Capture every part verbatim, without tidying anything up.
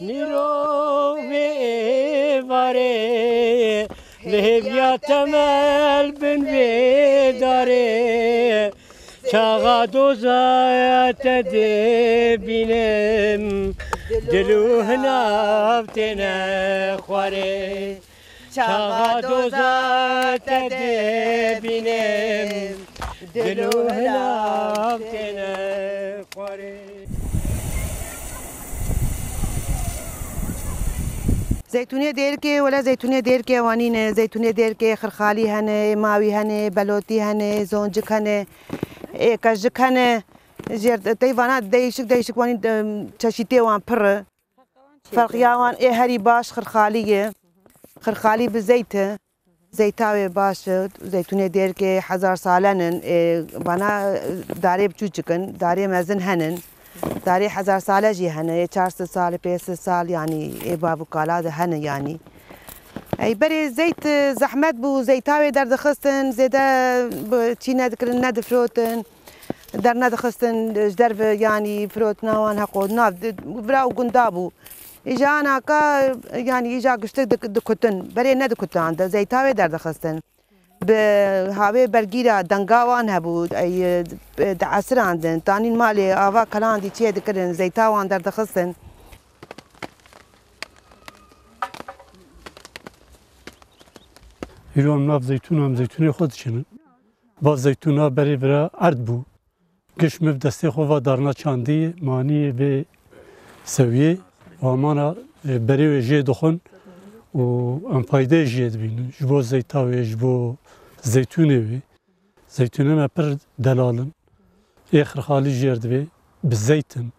Nîro vê êvarê, li hêviya temel bin vê darê. Çaxa doza te dibînim, dil û hinav têne xwarê. Çaxa doza te dibînim, dil û hinav têne xwarê. Zeytûnê Dêrikê, wele zeytûnê Dêrikê ewanî ne. Zeytûnê Dêrikê xirxalî hene, ê mawî hene, belotî hene, zoncik hene, ê qejik hene. Jêr tey vana değişik değişik wanî, em, çeşîtê wan pir e. Ferqiya wan ê herî baş xirxalî ye. Xirxalî bi zeyt e. Zeyta wê baş e. Zeytûnê Dêrikê hezar sale nin. Ê, vana, e, darê biçûçik in, darê mezin henin. Darê hezar sale jî hene. Ê çar sed sal, pênc sed sal, yanî ê bav û kala de hene yanî. Ey berê zeyt, e, zehmet bû, zeyta wê derdixistin, zêde bi-, çî nedikirin, nedifrotin. Dernedixistin ji derve, yanî firotina wan heqo nav di-, bira û gunda bû. Îja anaka, yanî îja giştik dik-, dikutin. Berê nedikutan de, zeyta wê derdixistin. Bi havê bergîra denga wan hebû, ey, diesirandin, tanîn malê ava kelandî çiyê dikirin, zeyta wan derdixistin. Îro em nav zeytûna, em zeytûnê xwe diçinin. Va zeytûna berê vira erd bû. Giş miv destê xwe va darna çandî, manî vê sewiyê, û amana, e, berê wê jê dixwin û em faydeyê jê dibînin. Ji bo zeyta wê, ji bo zeytûnê wê. Zeytûnê me pir delal in. Ê xirxalî jêr divê, bi zeyt in.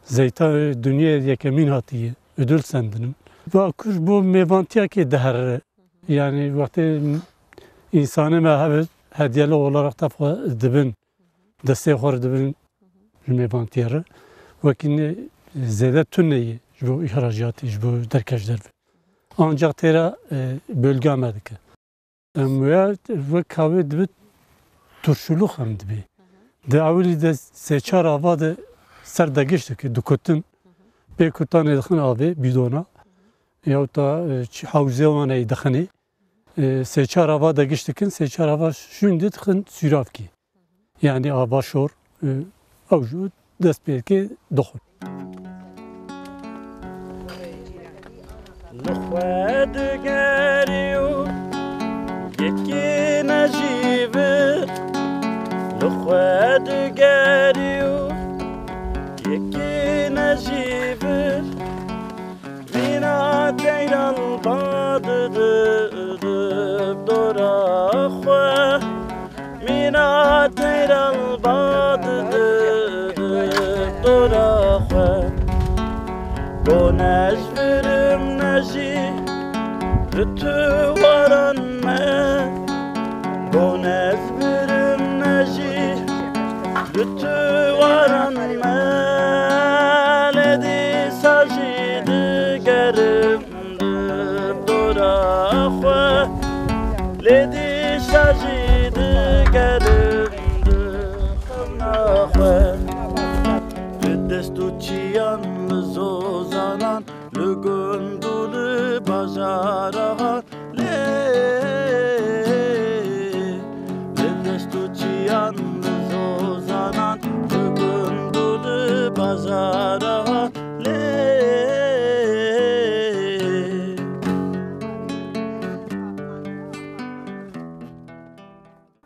Zeyta wê dinyê yekemîn hatiye, ödül sendin in. Va ku ji bo mêvantiyekê dihere. Yanî wextê însanê me hebe hediyeli olarak tev xwe dibin, destê xwe re dibin ji mêvantiyê re. Wekî ne zêde tune ye ji bo îhracatê, ji bo derkeş derve. Ancak têra, e, bölga me dike. Em wê wek kavê dibe turşuluk em dibê. Di ewilî de sê çar ava de ser de giş dike, dikutin. Pê kutanê dixin avê, bidona. Yahut da, e, çi hewzê wan ey dixinê. E, sê çar ava de giş dikin, sê çar ava şûn de dixin sûravkî. Yanî ava şor, e, ew jî dest pê dike dixwin. Li xwe digerî û yekî nejî vir. Li xwe digerî û yekî nejî vir. Mîna teyran bad dib dora xwe. Mîna teyran bad dib dora xwe. Bone ez virim nejî li tu waran me. Bone ez virim nejî li tu waran me. Lê dîsa jî digerim di dora xwe, lê dîsa jî digerim di xewna xwe. Li dest û çiyan, li zozanan, li gund û li bajarahan, lê li dest û çiyan, li zozanan, li gund û li bajarahan, lê.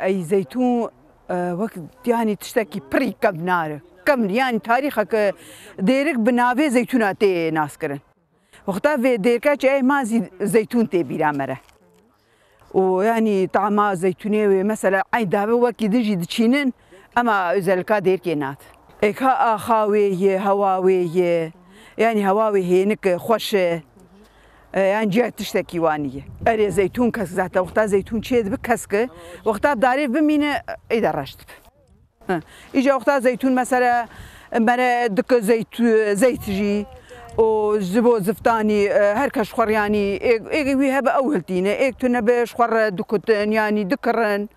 Ey zeytûn, e, wek, yanî tiştekî pirî kevnar e. Kevn, yanî tarîxeke Dêrik bi navê zeytûna tê naskirin. Wexta vê Dêrika çi ey ma zî zeytûn tê bîra me re. Û yanî tama zeytûnê wê mesela eyn dabe wekî din jî diçînin, ema özelika Dêrkê nat. Êka axa wê ye, hewa wê ye, yanî hewa wê hênik e, xweş e. E, yanî ciya tiştekî wanî ye. Erê zeytûn kesk zaten, wexta zeytûn çê dibe kesk e, wexta darê bimîne, ê de reş dibe. Hı. Îca wexta zeytûn mesela mere dike zeyt, zeyt jî û ji bo ziftanî, e, her kes xwe re yanî ê, ê wî hebe ew hiltîne, ê tune be ji xwe re dikutin, yanî dikirin.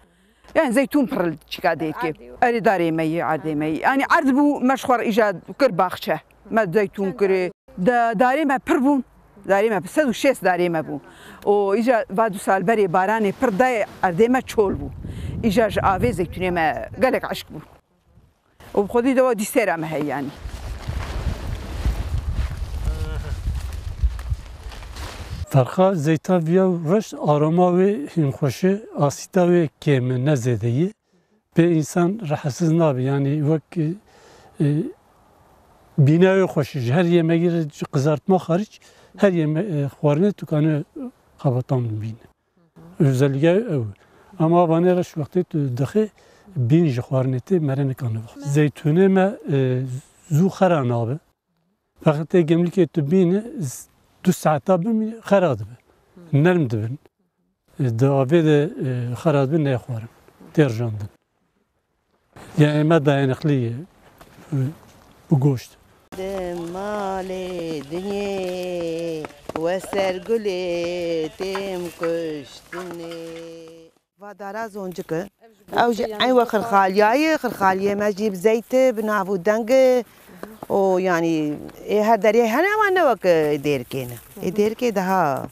Yanî zeytûn piril çika dêke. Erê darê me yê, erdê me yê. Yanî erd bû me ji xwe re îca kir baxçe. Me zeytûn kirê. Da-, darê me pir bûn. Darê me bi sed û şêst darê me bû. Û îca va du sal berê baranê pir dayê erdê me çol bû. Îca ji avê zeytûnê me gelek eşk bû. Û bi xwedî de wa dîsêra me heye yanî. Ferqa zeyta viya û reş aroma wê hîn xweş e, asîta wê kêm e, ne zêde ye. Pê însan rehetsiz nabe. Yanî wek, e, bîna wê xweş e. Ji her yemegî re ji qizartma xaric her yeme-, e, xwarinê tu kanî xebetan bibîne. Özelliğe ew. Ama vanê reş wextê tu dixê bîn ji xwarinê tê mere nikane bixwe. Zeytûnê me, e, zû xera nabe. Wextê gemlikê tu bîne z-, du saeta bimî xera dibe. Nerm dibin. E, di avê de, e, xera dibin nexwarin. Tê rijandin. Yanî me dayanıklı ye, e, bi goşt. Di malê dinyê we ser gulê têm kuştinê. Va dara zoncik e. Ew jî eyn we xirxaliyayê, xirxaliyê me jî bi zeyt e, bi nav û deng e. Û yanî ê her derê hene wan ne wek, e, dêrikê ne. Ê dêrikê daha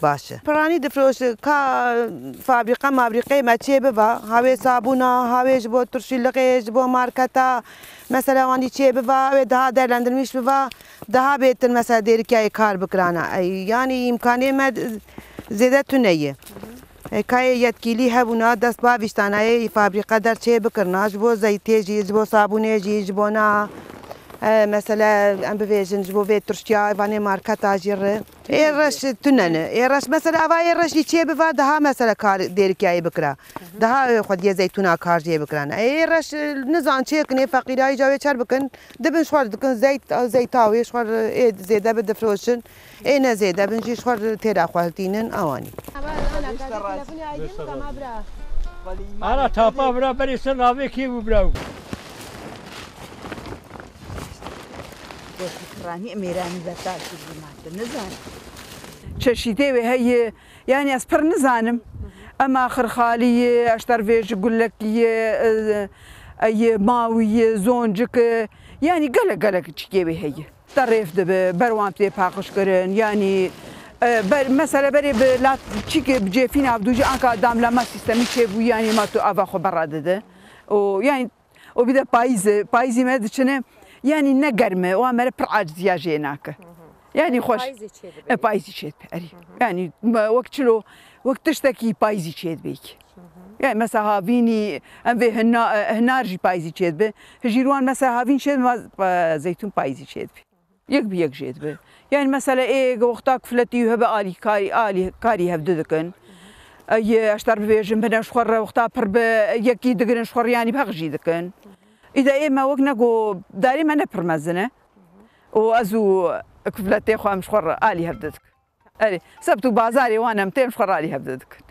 baş e. Piranî difroşe, ka fabrîqe mabrîqeyê me çê biva, ha wê sabûna, ha wê ji bo turşîlixê, ji bo marketa, mesela wanî çê biva, wê daha değerlendirmiş biva, daha bêtir mesela dêrikayê kar bikirana. Ey, yanî îmkanê me zêde tune ye. Ey, ka yê yetkîlî hebûna, dest bavîştana yê fabrîqe der çê bikirina, ji bo zeytê jî, ji bo sabûnê jî, ji bona, e, mesela em bivêjin, ji bo vê turşiya, vanê marketa jî re. Ê reş tune ne. Ê reş, mesela, ava ê reş jî çê biva, daha, mesela, kar dêrikiyayê bikira. Daha, e, xwediyê zeytûna kar jê bikirane. Ê reş, e, nizan çê kin, ê feqîrayî ca wê çer bikin, dibin ji xwe dikin zeyt, zeyta wê ji xwe ê zêde bi difroşin, ê ne zêde bin jî ji xwe têra xwe hiltînin, ewanî. Ana tapa bira berê ser navê kê bû bira. Goşt piranî mêranî betal kir bû ma tu nizanî. Çeşîtê wê heye, yanî ez pir nizanim. Ema xirxalî ye, eştervêj gulekî ye, e, e, ye, mawî ye, zoncik e. Yanî gelek gelek çîkê wê heye. Te rêf dibe, ber wan tê paqij kirin. Yanî, e, ber, mesela berê bi lat çîkê bi cêfîn avdû jî anka damlama sîstemî çêbû, yanî ma tu ava xwe berra dide. Û yanî Û bir de payîz e, payîzî me diçine, yanî ne germ e, wa mere pir aciziya jê nake. Yanî xweş. Payîzî çê dibe. E, payîzî çê dibe, erî. Yanî me wek çilo, wek tiştekî payîzî çê dibe ki. Yanî mesela havînî, em vê hina-, e, hinar jî payîzî çê dibe. Hijîr wan mesela havîn çê dibe, ma, e, zeytûn payîzî çê dibe. Yek bi yek jê dibe. Yanî mesela ê wexta kufletî hebe alî karî, alî karî hevdi dikin. Ê eşter bivêjin bine ji xwe re wexta pir bi yekî digirin ji xwe re yanî bi heq jî dikin. Îde ê me wek ne ku darê me ne pir mezin e. Û ez û kufletê xwe em ji xwe re alî hevdi dikin. Erê, sebt û bazarê wan em têm ji xwe re alî hevdi dikin.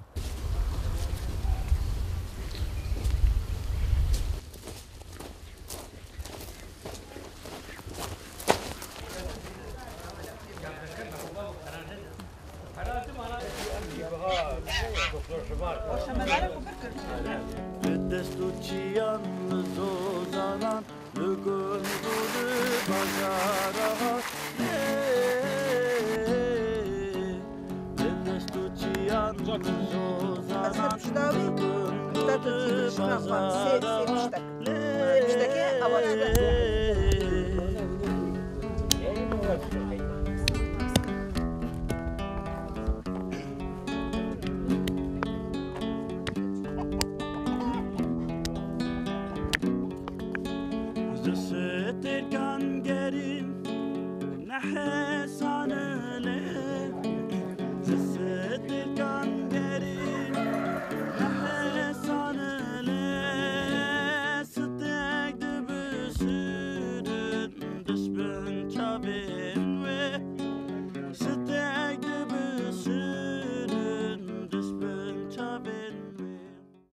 Bi dest û çiyan zozanan, li gund û li bazara. Bi dest û çiyan zozanan, li gund û li bazara. Ji stêrkan gerîn nehesanine.